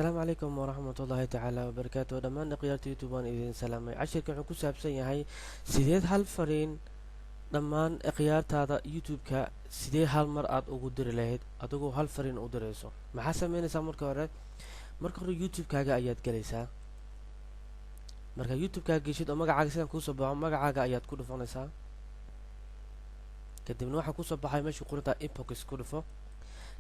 Asalaamu calaykum waraxmatullaahi tacaala wabarakaatu. Dhammaan akhyaarta YouTube waan idin salaamay. Cashirka wuxuu ku saabsan yahay sideed hal fariin dhammaan akhyaartaada YouTube-ka sidee hal mar aada ugu diri lahayd adigoo hal fariin u dirayso. Maxaa sameynaysaa marka hore? Marka hore YouTube-kaaga ayaad gelaysaa. Marka YouTube-kaaga geshid oo magacaaga sidan kuusoo baxo, magacaaga ayaad ku dhufanaysaa. Kadibna waxaa kusoo baxay meesha qorantaa inbox, ku dhufo.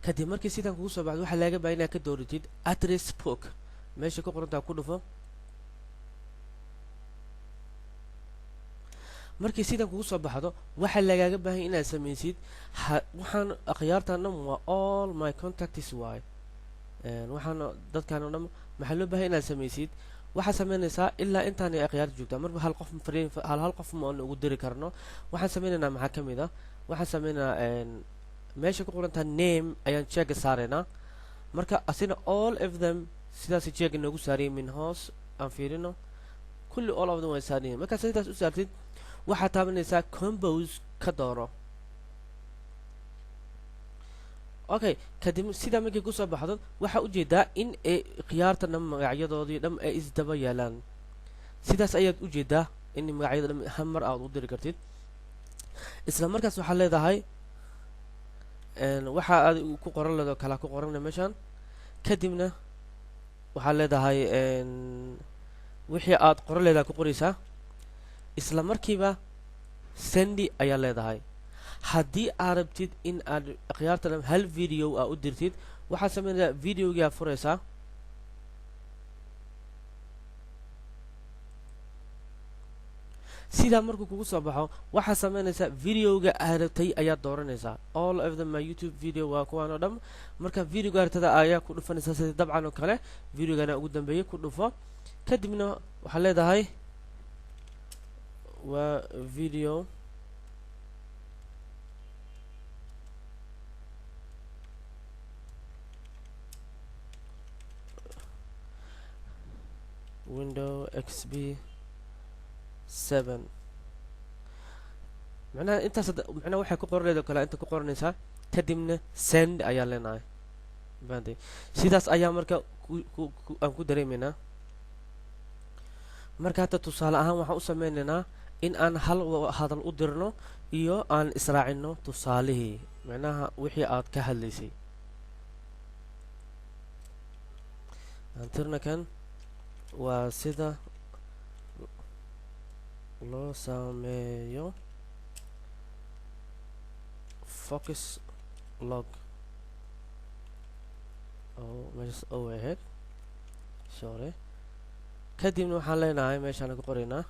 Kadib markii sidan kugu soo baxdo, waxaa laaga baahan inaad ka dooratid address book, meesha ku qorantaa ku dhufo. Markii sidan kugu soo baxdo, waxaa lagaaga baahan inaad samaysid waxaan akhyaartan dhan waa all my contacts waay. Waxaan dadkan o dhan maxaa loo bahan inaad samaysid? Waxaad sameynaysaa ilaa intaanay akhyaarta joogtaa marba hal qof fariin, hal hal qof ma ugu diri karno. Waxaan sameynaynaa maxaa ka mid ah? Waxaan sameynaynaa meesha ku qorantaa name ayaan check-ga saaraynaa. Marka asina all of them sidaas check-ga noogu saariyay. Min hoos aan fiirino, kulli all of them way saariyiin. Markaad sidaas u saartid, waxaad taabanaysaa compose, ka dooro. Okay, kadib sidaa markay kusoo baxdo, waxaa ujeedaa in ay khiyaarta dhan magacyadoodii dhan ay isdaba yaalaan. Sidaas ayaad ujeedaa in magacyada dhan hal mar aad u diri kartid. Isla markaas waxaad leedahay waxa aad ku qoran leedo kala ku qorana meeshaan. Kadibna waxaad leedahay wixii aad qoran leedahay ku qoraysaa. Isla markiiba send ayaa leedahay. Haddii aad rabtid in aad akhyaarta dhan hal video aa u dirtid, waxaad sameynaysaa videogaa furaysaa. Sidaa markuu kugu soo baxo, waxaad sameynaysaa videoga aad rabtay ayaad dooranaysaa. All of them my YouTube video waa kuwaan oo dhan. Marka videoga rabtada ayaa ku dhufanaysaa, sida dabcan oo kale videogana ugu dambeeyay ku dhufo. Kadibna waxaad leedahay waa video Window XP 7. Macnaha intaas macnaha waxay ku qoran leed oo kale inta ku qoranaysaa. Kadibna send ayaa leenahay. Fahamtay? Sidaas ayaa marka ku aan ku dareemaynaa. Marka hadda tusaale ahaan waxaan u sameynaynaa in aan hal hadal u dirno iyo aan israacino tusaalihii, macnaha wixii aad ka hadlaysay. Aan tirna kan waa sida loo sameeyo focus log oo meeshaas o ahayd, sorry. Kadibna waxaan leenahay meeshaan ku qoraynaa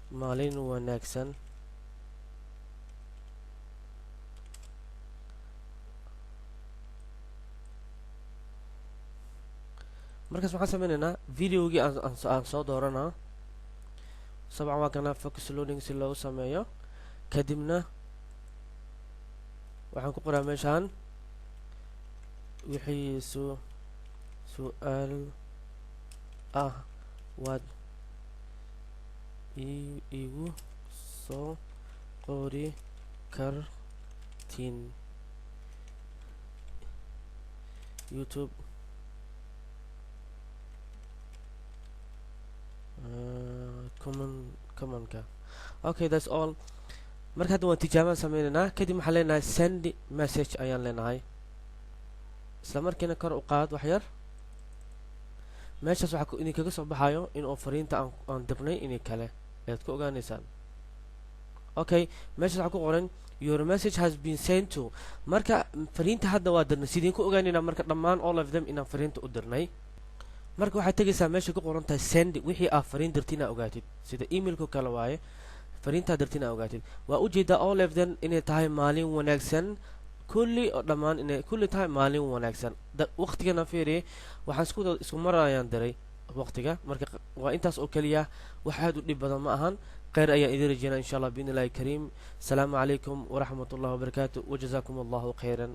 maalin wanaagsan. Markaas waxaan sameynaynaa videogii aan soo dooranaa. Sabcan waa kana focus loading si loogu sameeyo. Kadibna waxaan ku qoraa meeshaan wixii su-aal ah waad igu soo qori kartiin YouTube comment-ka. Okay, that's all. Marka hadda waan tijaabaan sameynaynaa. Kadib waxaan leenahay send message ayaan leenahay. Isla markiina kor u qaad wax yar. Meeshaas waxaa idinkaga soo baxayo in uu fariinta aan dirnay inay kale ayaad ku ogaanaysaan. Okay, meeshaas waxaa ku qoran "Your message has been sent to". Marka fariinta hadda waa dirnay. Sideen ku ogaanaynaa marka dhammaan all of them inaan fariinta u dirnay? Marka waxaad tegaysaa meesha ku qoran tahay send. Wixii aad fariin dirtay inaa ogaatid, sida emailka kale waaye, fariintaa dirtay inaa ogaatid. Waa ujeedaa all of them inay tahay maalin wanaagsan, kulli oo dhammaan inay kulli tahay maalin wanaagsan. Waqtigana fiiri, waxaan isku mar ayaan diray waqtiga. Marka waa intaas oo keliya, wax aad u dhib badan ma ahan. Kheyr ayaan idin rajeynaa, insha Allah, biidni illahi kariim. Asalaamu calaykum waraxmat ullahi wabarakaatu, wajazaakum allahu khayran.